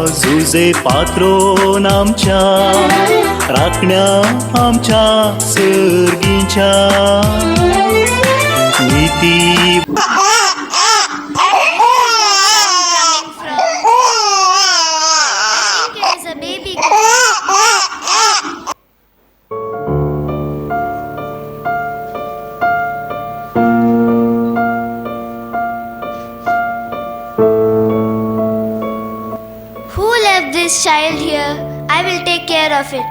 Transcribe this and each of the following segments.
जुजे पात्रोन आमच्या राखण्या आमच्या सर्गीच्या नीती. Coming from? I think it is a baby. Who left this child here? I will take care of it.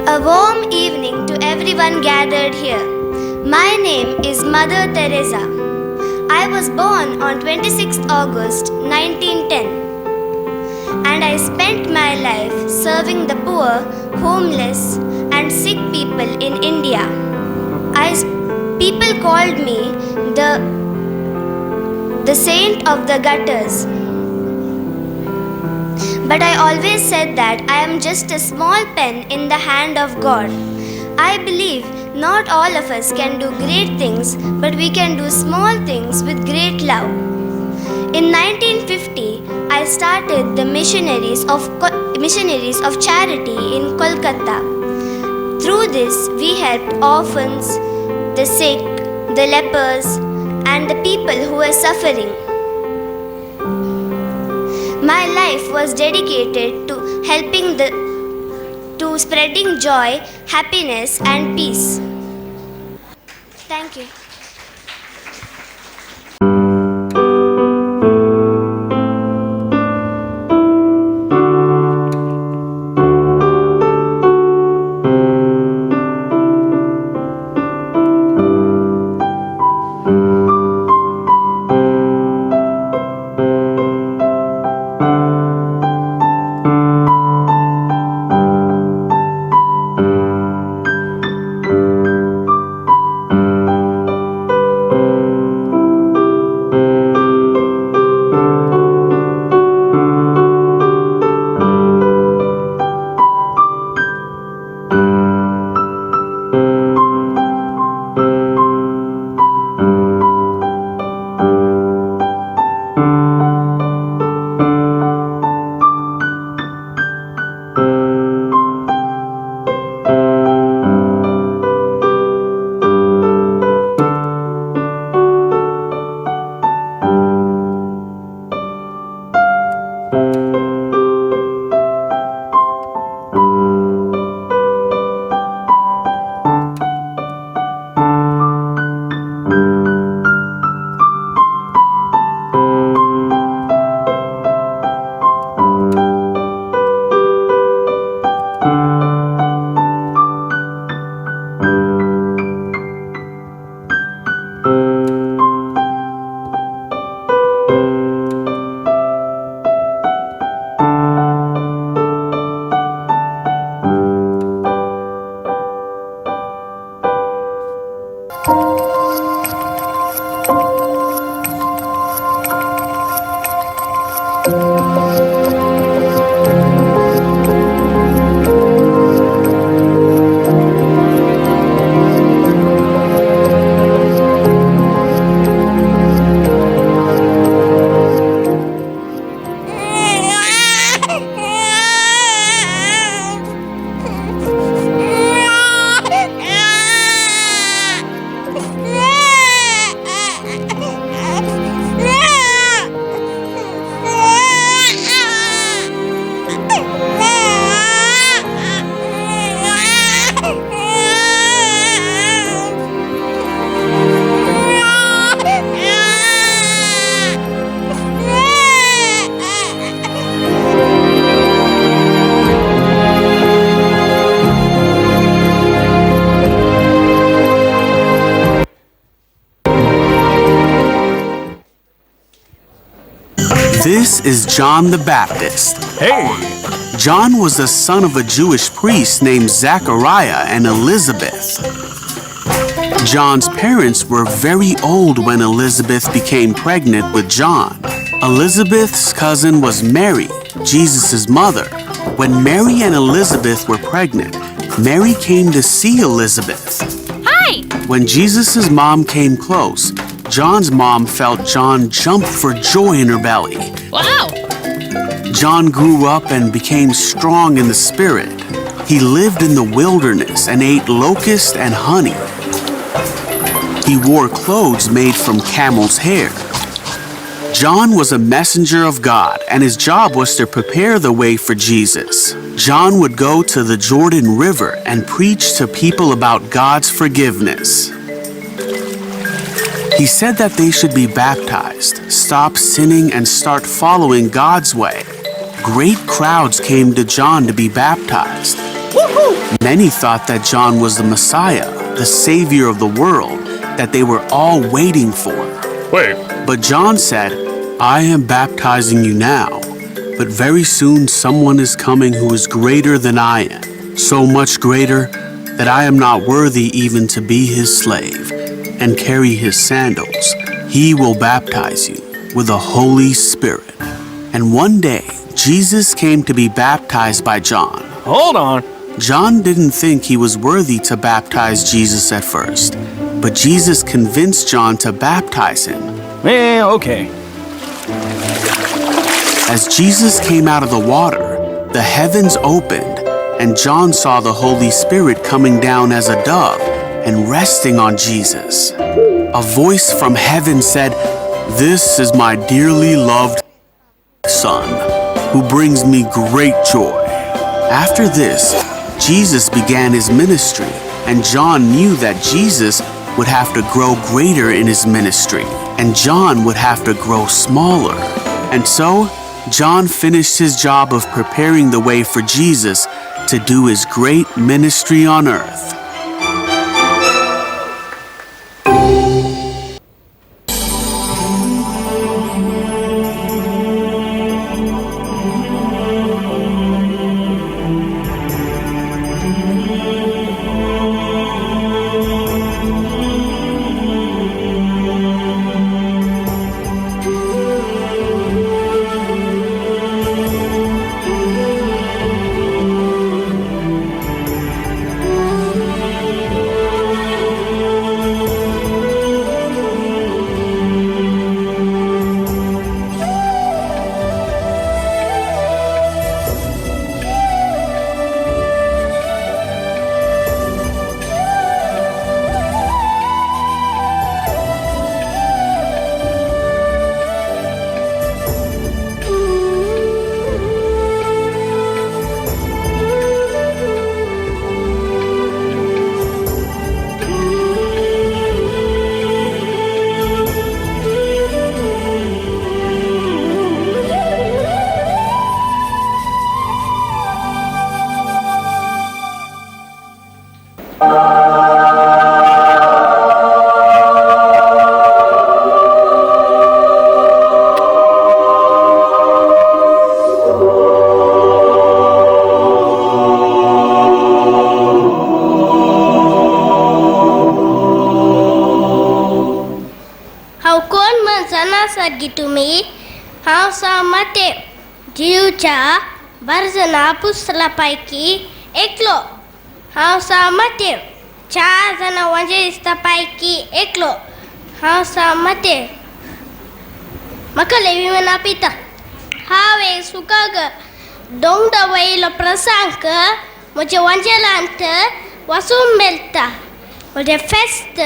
A warm evening to everyone gathered here. My name is Mother Teresa. I was born on 26th August 1910 and I spent my life serving the poor, homeless and sick people in India. I People called me the saint of the gutters. But I always said that I am just a small pen in the hand of God. I believe not all of us can do great things, but we can do small things with great love. In 1950, I started the Missionaries of Charity in Kolkata. Through this, we helped orphans, the sick, the lepers, and the people who were suffering. My life was dedicated to helping the to spreading joy, happiness and peace. Thank you. This is John the Baptist. Hey! John was the son of a Jewish priest named Zacariah and Elizabeth. John's parents were very old when Elizabeth became pregnant with John. Elizabeth's cousin was Mary, Jesus' mother. When Mary and Elizabeth were pregnant, Mary came to see Elizabeth. Hi! When Jesus' mom came close, John's mom felt John jump for joy in her belly. Wow! John grew up and became strong in the spirit. He lived in the wilderness and ate locust and honey. He wore clothes made from camel's hair. John was a messenger of God, and his job was to prepare the way for Jesus. John would go to the Jordan River and preach to people about God's forgiveness. He said that they should be baptized, stop sinning, and start following God's way. Great crowds came to John to be baptized. Many thought that John was the Messiah, the Savior of the world, that they were all waiting for. Wait. But John said, I am baptizing you now, but very soon someone is coming who is greater than I am, so much greater that I am not worthy even to be his slave and carry his sandals. He will baptize you with the Holy Spirit. And one day, Jesus came to be baptized by John. Hold on. John didn't think he was worthy to baptize Jesus at first, but Jesus convinced John to baptize him. Okay. As Jesus came out of the water, the heavens opened, and John saw the Holy Spirit coming down as a dove and resting on Jesus. A voice from heaven said, "This is my dearly loved Son, who brings me great joy." After this, Jesus began his ministry, and John knew that Jesus would have to grow greater in his ministry, and John would have to grow smaller. And so, John finished his job of preparing the way for Jesus to do his great ministry on earth. हांव कोण म्हण सणासारकी तुमी हांव सामते जिवच्या बारा पुसला पैकी एकलो. हांव सामते 4 जाणां वांजेरिस्ता पैकी एकलो. हांव सामते म्हाका लेवी म्हण आपयता. हांव एक सुखाग दोंगरा वयलो प्रसंग म्हज्या वांजेलांत वाचूंक मेळटा. म्हजें फेस्त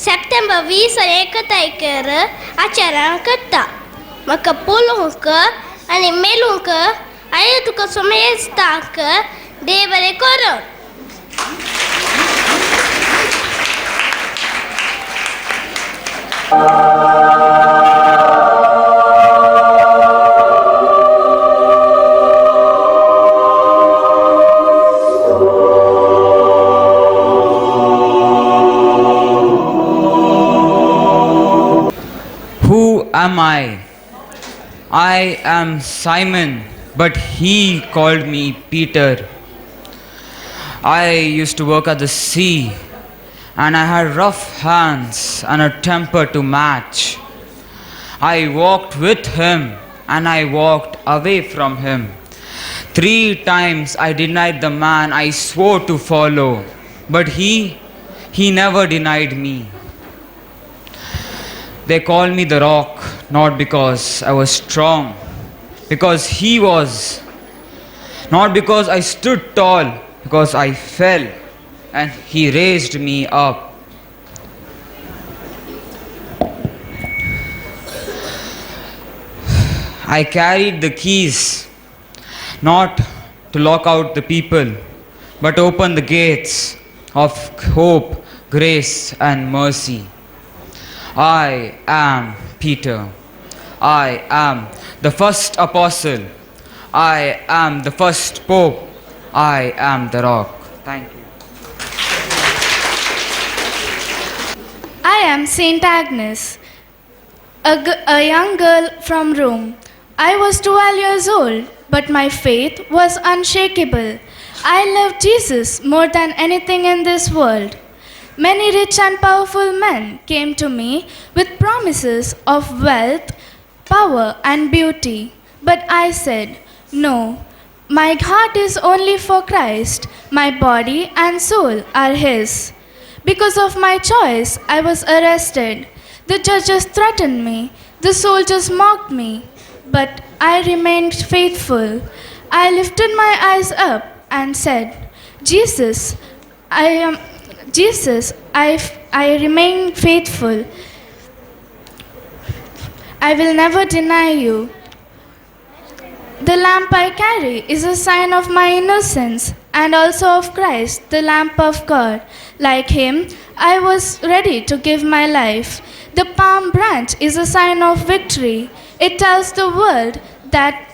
सप्टेंबर 20 आनी 1 तारखेर आचरण करता. म्हाका पळोवंक आनी मेळूंक आनी तुका सोमेस्तांक देव बरें करूं. Who am I? I am Simon, but he called me Peter. I used to work at the sea, and I had rough hands and a temper to match. I walked with him, and I walked away from him. 3 times I denied the man I swore to follow, but he never denied me. They called me the rock, not because I was strong, because he was. Not because I stood tall, because I fell and he raised me up. I carried the keys, not to lock out the people, but open the gates of hope, grace, and mercy. I am Peter. I am the first apostle. I am the first pope. I am the rock. Thank you. I am Saint Agnes, a young girl from Rome. I was 12 years old, but my faith was unshakable. I loved Jesus more than anything in this world. Many rich and powerful men came to me with promises of wealth, power, and beauty. But I said, no, my heart is only for Christ. My body and soul are His. Because of my choice, I was arrested. The judges threatened me. The soldiers mocked me. But I remained faithful. I lifted my eyes up and said, Jesus, I remain faithful. I will never deny you. The lamp I carry is a sign of my innocence and also of Christ, the lamp of God. Like him, I was ready to give my life. The palm branch is a sign of victory. It tells the world that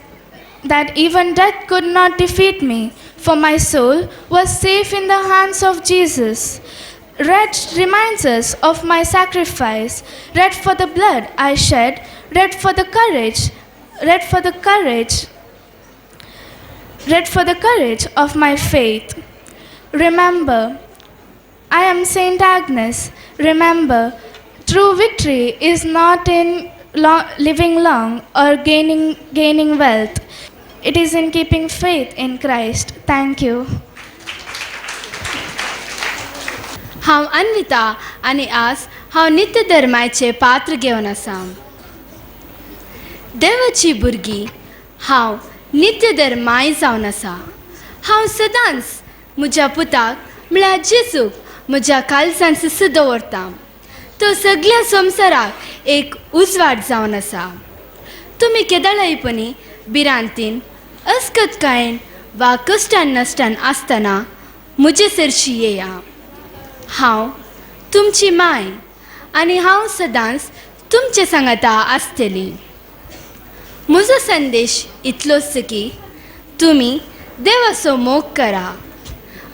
even death could not defeat me, for my soul was safe in the hands of Jesus. Red reminds us of my sacrifice. Red for the blood I shed, red for the courage, red for the courage, red for the courage of my faith. Remember, I am Saint Agnes. Remember, true victory is not in living long or gaining wealth. It is in keeping faith in Christ. Thank you. हांव अन्विता आनी आज हांव नित्य धर्माचें पात्र घेवन आसा. देवाची भुरगीं, हांव नित्य धर्माय जावन आसा. हांव सदांच म्हज्या पुताक म्हळ्यार जेजूक म्हज्या कालसान सुसू दवरता. तो सगळ्या संवसाराक एक उजवाड जावन आसा. तुमी केदळायपणी भिरांतीन, अस्कतकायेन वा कश्टान नश्टान आसतना म्हजे सरशी येया. हांव तुमची माय आनी हांव सदांच तुमचे सांगाता आसतली. म्हजो संदेश इतलोच की तुमी देवाचो मोग करा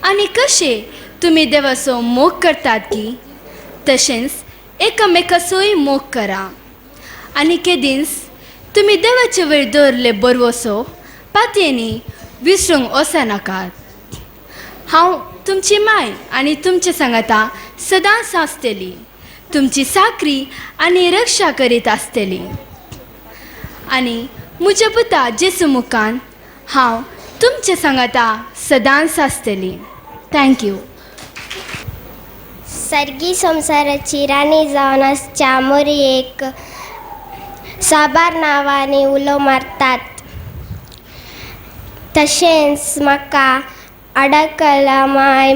आनी कशें तुमी देवाचो मोग करतात की तशेंच एकामेकाचोय मोग करा. आनी केदींच तुमी देवाचे वयर दवरले बरवसो पातयेंनी विसरूंक वचनाकात. हांव तुमची माय आनी तुमचे सांगाता सदांच आसतली, तुमची साकरी आनी रक्षा करीत आसतली. आनी म्हज्या पुता जेजू मुखान हांव तुमचे सांगाता सदांच आसतली. Thank you. सर्गी संवसाराची राणी जावन आसच्या मोरयेक साबार नांवांनी उलो मारतात. तशेंच म्हाका अडकलमाय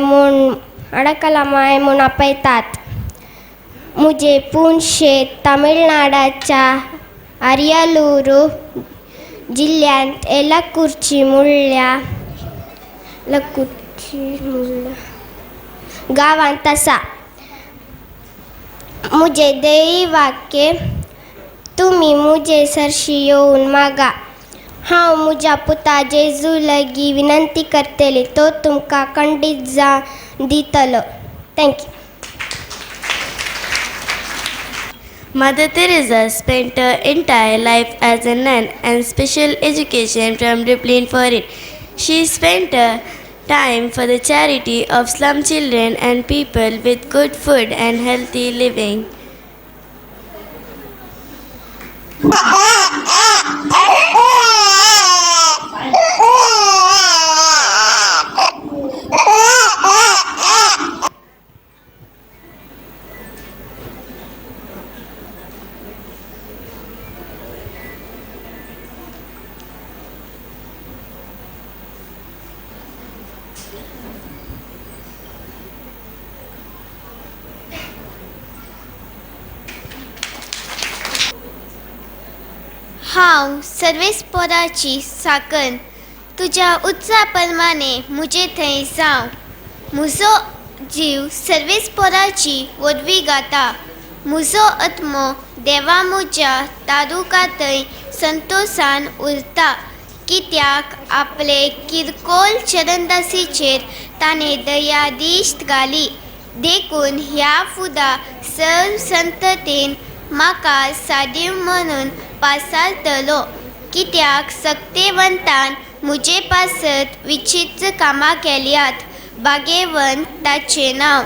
म्हूण आपयतात. म्हजें पुणशेत तमिळनाडाच्या आर्यालूरू जिल्ल्यांत एलकुर्ची मुळ्या गांवांत आसा. म्हजें देयी वाक्य तुमी म्हजे सरशी येवन मागा. हांव म्हज्या पुता जेजू लागीं विनंती करतली, तो तुमकां खंडीत जावन दितलो. Thank you. Mother Teresa spent her entire life as a nun and special education from Dublin for it. She spent her time for the charity of slum children and people with good food and healthy living. हांव सर्वेस्पोराची साकन तुज्या उत्सा प्रमाणे म्हजे थंय जावं. म्हजो जीव सर्वेस्पोराची वरवीं गाता. म्हजो आत्मो देवा म्हज्या तारुका थंय संतोसान उरता, कित्याक आपले किरकोळ चरणदासीचेर ताणें दयादिश्ट घाली. देखून ह्या फुदा सर्व संततेन म्हाका सादीव म्हणून पासारतलो, कित्याक सक्तेवंतान म्हजे पासत विचित्र कामां केल्यात. भागेवंत ताचें नांव.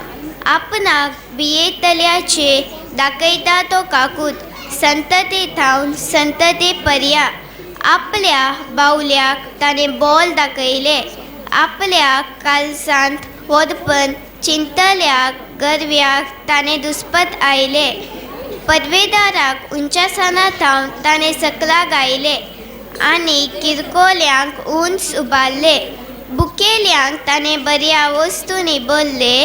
आपणाक भियेतल्याचे दाखयता तो काकूत संतते थावन संतते पर्या. आपल्या बावल्याक ताणें बोल दाखयलें. आपल्या कालसांत व्हडपण चिंतल्या गर्व्याक ताणें दुस्पत आयलें. पदवेदाराक उंचासना थावन ताणें सकला गायलें आनी किरकोल्यांक उंच उबारले. बुकेल्यांक ताणें बऱ्या वस्तूंनी भरले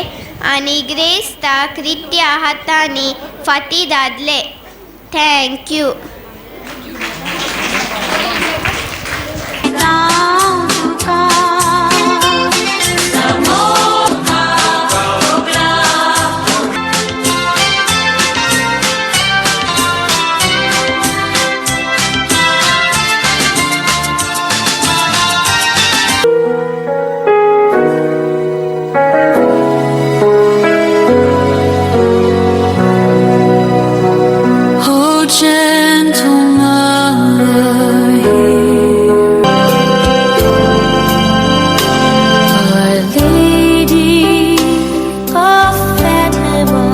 आनी ग्रेस्ताक रित्या हातांनी फाटीं धाडले. Thank you. Oh, gentle mother, hear. Our Lady of Fatima,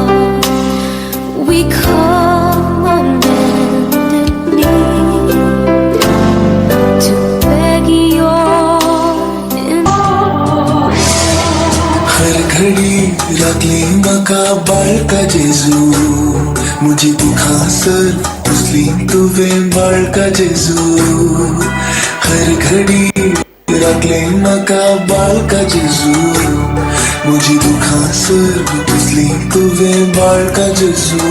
we come on bended knee to beg your हर घडी राखली म्हाका बाळका जेजू, म्हजी दुखां सर पुसली तुवें बाळका जेजू. हर घडी राखली म्हाका बाळका जेजू, म्हजी दुखां सर पुसली तुवें बाळका जेजू.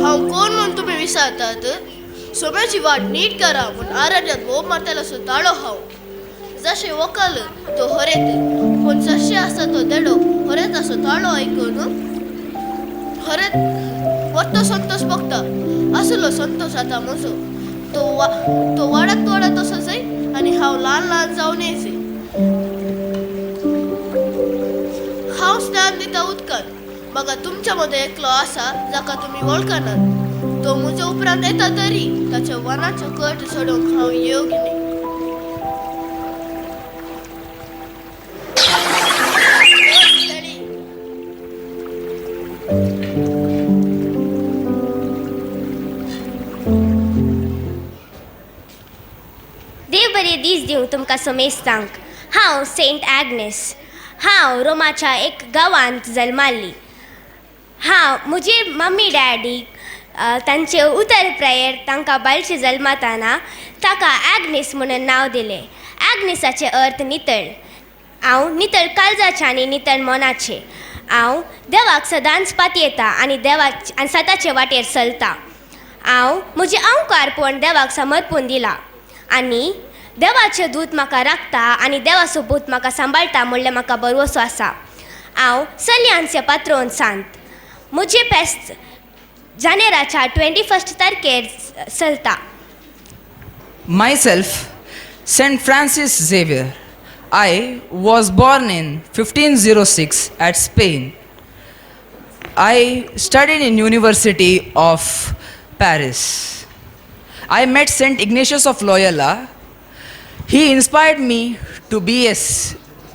हांव कोण म्हूण तुमी विचारतात? सोम्याची वाट नीट करा म्हूण आरण्यात बोब मारतलो सुताळो हांव. जशें वकल तो हरेत, पूण जशें आसा तो देडो हरेत आसो ताळो आयकून हरेत वत्तो संतोष बघता आसलो संतोष आतां म्हजो. तो वाडत वाडत असो जाय आनी हांव ल्हान ल्हान जावन येयचे. हांव स्नान दिता उदकान, म्हाका तुमच्या मदें एकलो आसा जाका तुमी वळखनात. तो म्हज्या उपरांत येता तरी ताच्या वनाचो कट सोडूंक हांव योग्य न्ही. देव बरें दीस दिवं तुमकां समेस्तांक. हांव सेंट आग्नेस. हांव रोमाच्या एक गांवांत जल्माल्ली. हांव म्हजी मम्मी डॅडी तांचे उतर प्रेयर तांकां बाळशे जल्माताना ताका आग्नेस म्हणून नांव दिलें. आग्नेसाचे अर्थ नितळ. हांव नितळ काळजाचें आनी नितळ मनाचें. हांव देवाक सदांच पातयेता आनी देवाच आनी सताचे वाटेर चलता. हांव म्हजें अंवकारपण देवाक समर्पून दिलां आनी देवाचें दूत म्हाका राखता आनी देवाचो भूत म्हाका सांबाळटा म्हणलें म्हाका भरवसो आसा. हांव सलयांचे पात्रोन सांत. म्हजें फेस्त जानेराच्या 21 तारखेर चलता. Myself, St. Francis Xavier. I was born in 1506 at Spain. I studied in University of Paris. I met St. Ignatius of Loyola. He inspired me to be a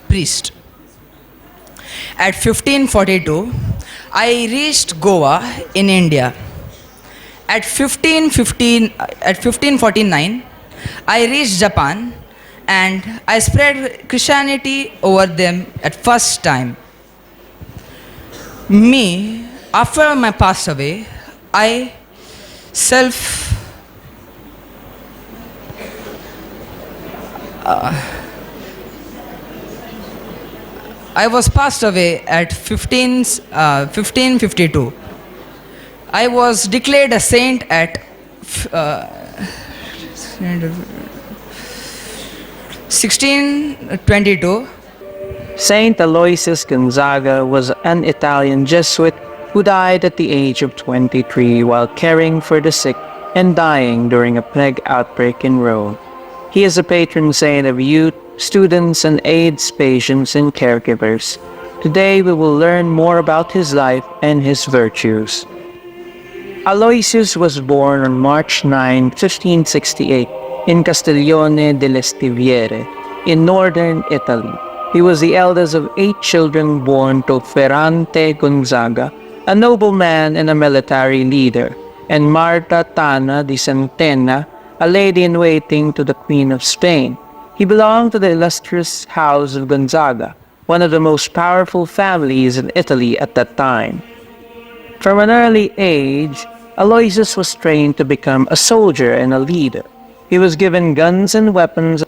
priest. At 1542, I reached Goa in India. At 1515, at 1549, I reached Japan and I spread Christianity over them at first time. Me, after my passed away, I self I was passed away at 1552. I was declared a saint at 1622. Saint Aloysius Gonzaga was an Italian Jesuit who died at the age of 23 while caring for the sick and dying during a plague outbreak in Rome. He is a patron saint of youth, students, and AIDS patients and caregivers. Today we will learn more about his life and his virtues. Aloysius was born on March 9, 1568, in Castiglione delle Stiviere, in northern Italy. He was the eldest of 8 children born to Ferrante Gonzaga, a nobleman and a military leader, and Marta Tana di Santena, a lady-in-waiting to the Queen of Spain. He belonged to the illustrious house of Gonzaga, one of the most powerful families in Italy at that time. From an early age, Aloysius was trained to become a soldier and a leader. He was given guns and weapons.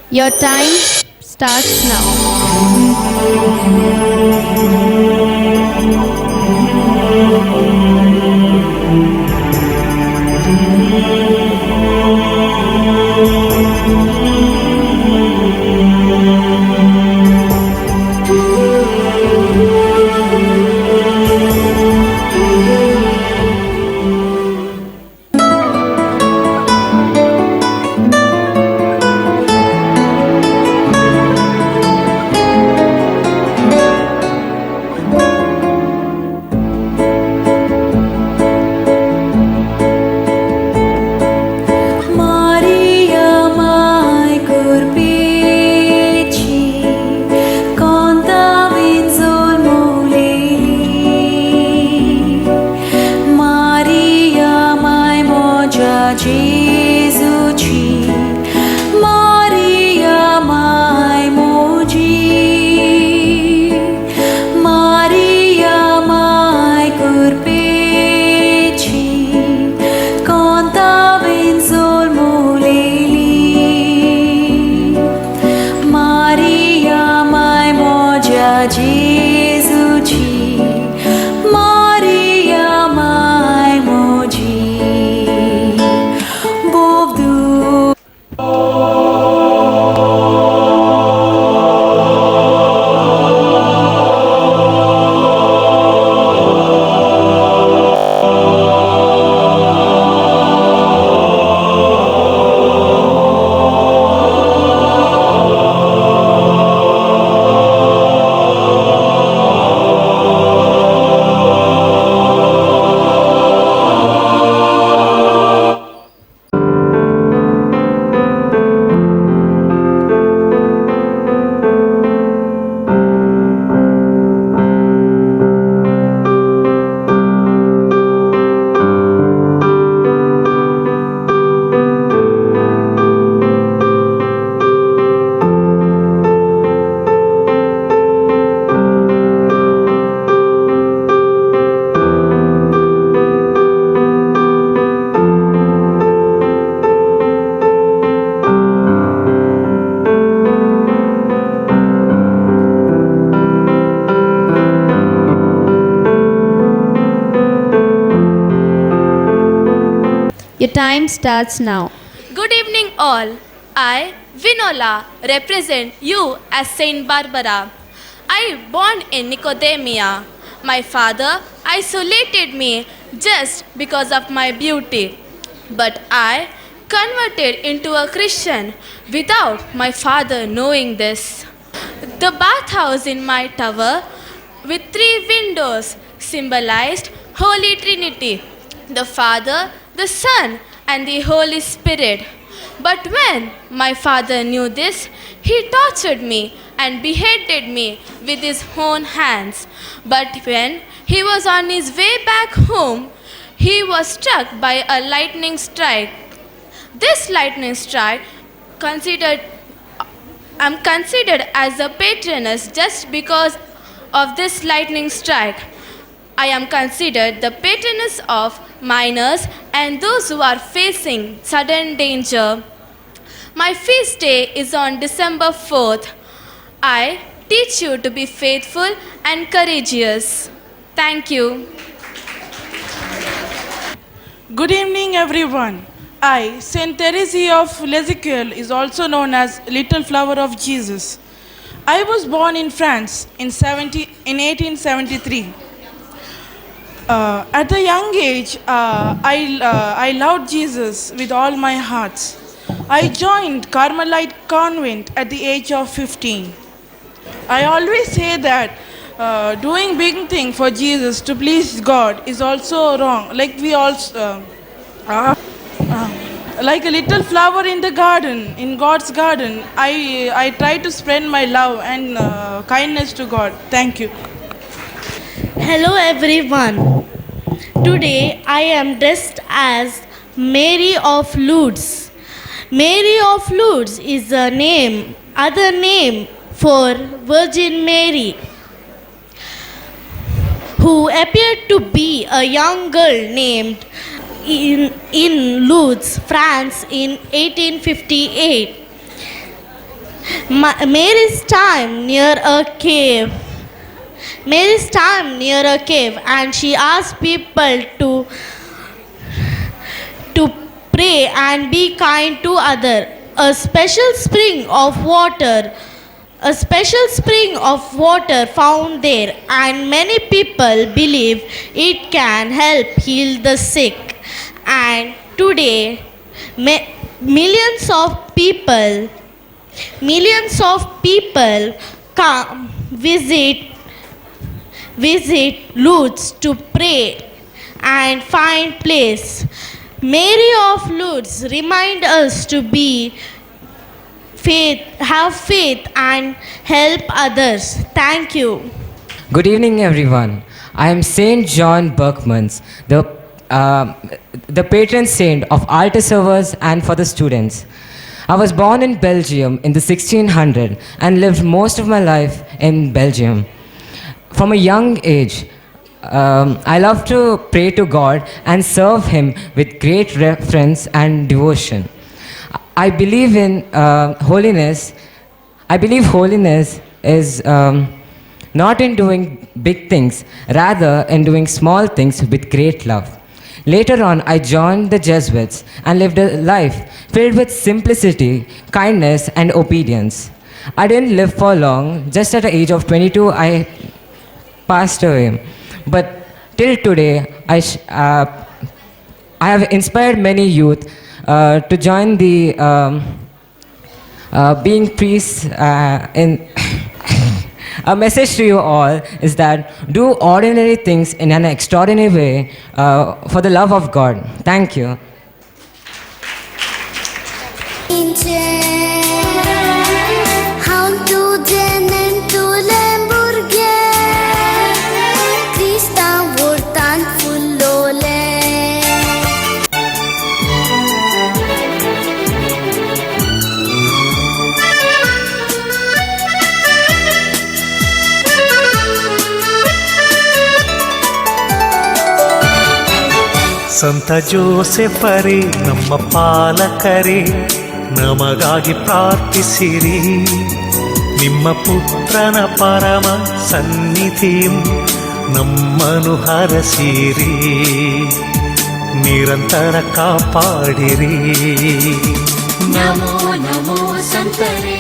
Your time starts now. Maria, my Moji. Your time starts now. Good evening, all. I, Vinola, represent you as Saint Barbara. I born in Nicodemia. My father isolated me just because of my beauty. But I converted into a Christian without my father knowing this. The bathhouse in my tower with three windows symbolized Holy Trinity, the Father, the Son, and the Holy Spirit. But when my father knew this, he tortured me and beheaded me with his own hands. But when he was on his way back home, he was struck by a lightning strike. This lightning strike considered I'm considered as a patroness just because of this lightning strike. I am considered the patroness of miners and those who are facing sudden danger. My feast day is on December 4th. I teach you to be faithful and courageous. Thank you. Good evening, everyone. I, Saint Therese of Lisieux, is also known as Little Flower of Jesus. I was born in France in 1873. At a young age, I loved Jesus with all my heart. I joined Carmelite Convent at the age of 15. I always say that doing big thing for Jesus to please God is also wrong. Like we also, like a little flower in the garden, in God's garden, I try to spread my love and kindness to God. Thank you. Hello everyone. Today I am dressed as Mary of Lourdes. Mary of Lourdes is a name, other name for Virgin Mary, who appeared to be a young girl named in Lourdes, France in 1858. Mary's time near a cave. Mary's time near a cave, and she asked people to pray and be kind to others. A special spring of water found there, and many people believe it can help heal the sick. And today, millions of people come visit Lourdes to pray and find place. Mary of Lourdes remind us to be faith, have faith and help others. Thank you. Good evening, everyone. I am Saint John Berchmans, the patron saint of altar servers and for the students. I was born in Belgium in the 1600 and lived most of my life in Belgium. From a young age, I love to pray to God and serve Him with great reverence and devotion. I believe in holiness. I believe holiness is not in doing big things, rather in doing small things with great love. Later on, I joined the Jesuits and lived a life filled with simplicity, kindness, and obedience. I didn't live for long. Just at the age of 22, I passed away. But till today, I have inspired many youth to join the being priests in. A message to you all is that do ordinary things in an extraordinary way for the love of God. Thank you. ಸಂತ ಜೋಸೆಫರೇ ನಮ್ಮ ಪಾಲಕರೇ, ನಮಗಾಗಿ ಪ್ರಾರ್ಥಿಸಿರಿ. ನಿಮ್ಮ ಪುತ್ರನ ಪರಮ ಸನ್ನಿಧಿಯು ನಮ್ಮನು ಹರಸಿರಿ. ನಿರಂತರ ಕಾಪಾಡಿರಿ. ನಮೋ ನಮೋ ಸಂತರೇ.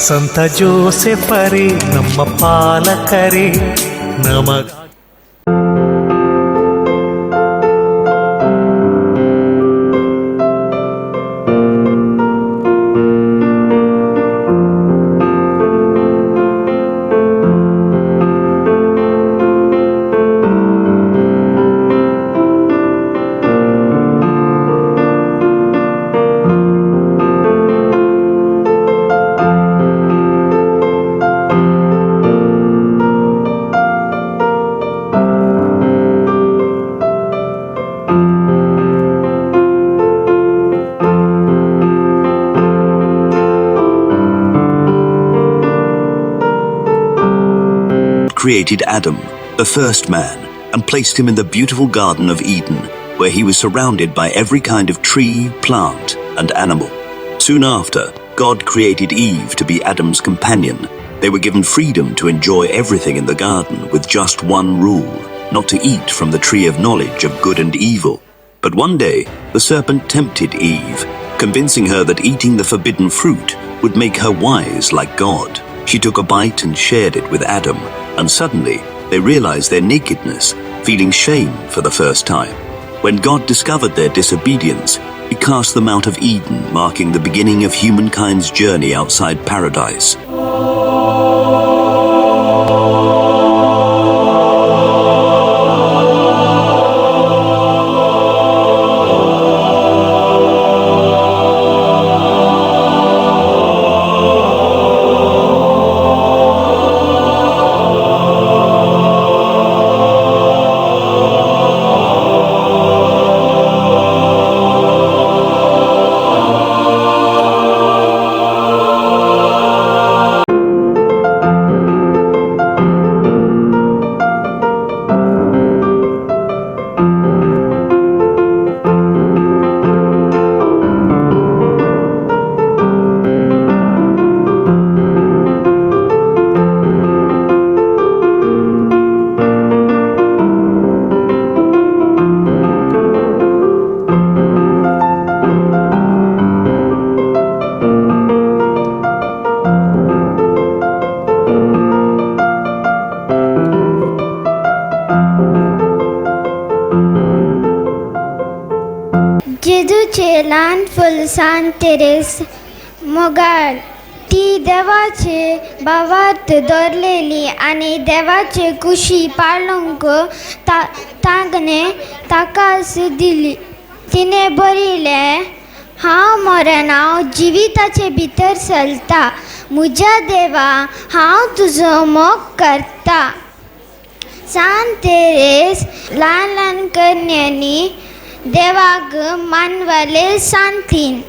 ಸಂತ ಜೋಸೆಫರೇ ನಮ್ಮ ಪಾಲಕರೇ ನಮಗ. Created Adam, the first man, and placed him in the beautiful Garden of Eden, where he was surrounded by every kind of tree, plant, and animal. Soon after, God created Eve to be Adam's companion. They were given freedom to enjoy everything in the garden with just one rule: not to eat from the tree of knowledge of good and evil. But one day, the serpent tempted Eve, convincing her that eating the forbidden fruit would make her wise like God. She took a bite and shared it with Adam, and suddenly they realized their nakedness, feeling shame for the first time. When God discovered their disobedience, he cast them out of Eden, marking the beginning of humankind's journey outside paradise. जेजूचे ल्हान फूल सांत Therese मोगाळ ती देवाचे भावार्थ दवरलेली आनी देवाचे कुशी पाळूंक तांगणे ताकास दिली. तिणें बरयलें, हांव मरणाव जिविताचे भितर चलता, म्हज्या देवा हांव तुजो मोग करता. सांत तेरेस ल्हान ल्हान करण्यांनी देवाक मानवले सांतीन.